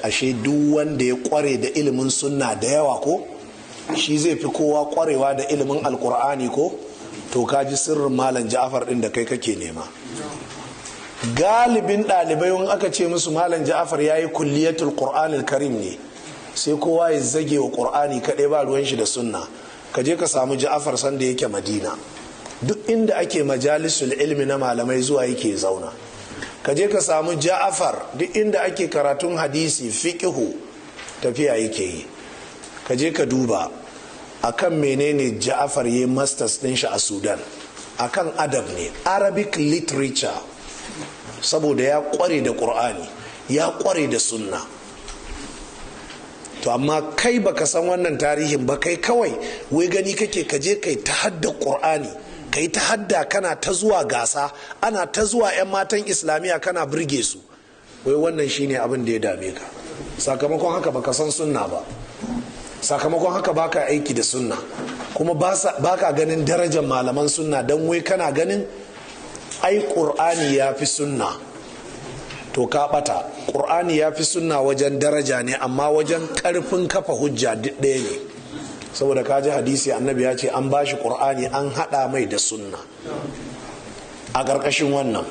Ashe duk wanda ya kware da ilimin sunna da yawa ko shi zai fi kowa kwarewa da ilimin Alkur'ani ko? To, ka ji sirrin Malam Ja'afar din da kai kake nema. Galibin ɗalibai, wani aka ce musu Malam Ja'afar ya yi Kulliyatul Qur'anil Karim ne, sai kowa ya zage wa Qur'ani kaɗai, ba ruwan shi da sunna. Ka je ka samu Ja'afar sanda yake Madina, duk inda ake majalisul ilmi na malamai zuwa yake zauna. Ka je ka samu Ja'afar duk inda ake karatun hadisi, fiqihu, tafiya yake yi. Ka je ka duba akan menene Ja'afar yi masters din shi a Sudan. Akan adab ne, Arabic literature, saboda ya kware da Qur'ani, ya kware da sunna. To, amma kai baka san wannan tarihin ba. Kai kawai wai gani kake ka je kai ta hadda Qur'ani, kai ta hadda, kana ta zuwa gasa, ana ta zuwa 'yan matan Islamiyya kana burge su, wai wannan shine abin da ya dame ka. Sakamakon haka baka san sunna ba, sakamakon haka baka aiki da sunna, kuma baka ganin darajar malaman sunna, don wai kana ganin ai Ƙur'ani ya fi sunna. To, ka bata. Ƙur'ani ya fi sunna wajen daraja ne, amma wajen ƙarfin kafa hujja duk ɗaya ne, saboda ka ji hadisi, Annabi ya ce an bashi Ƙur'ani an haɗa mai da sunna. A ƙarƙashin wannan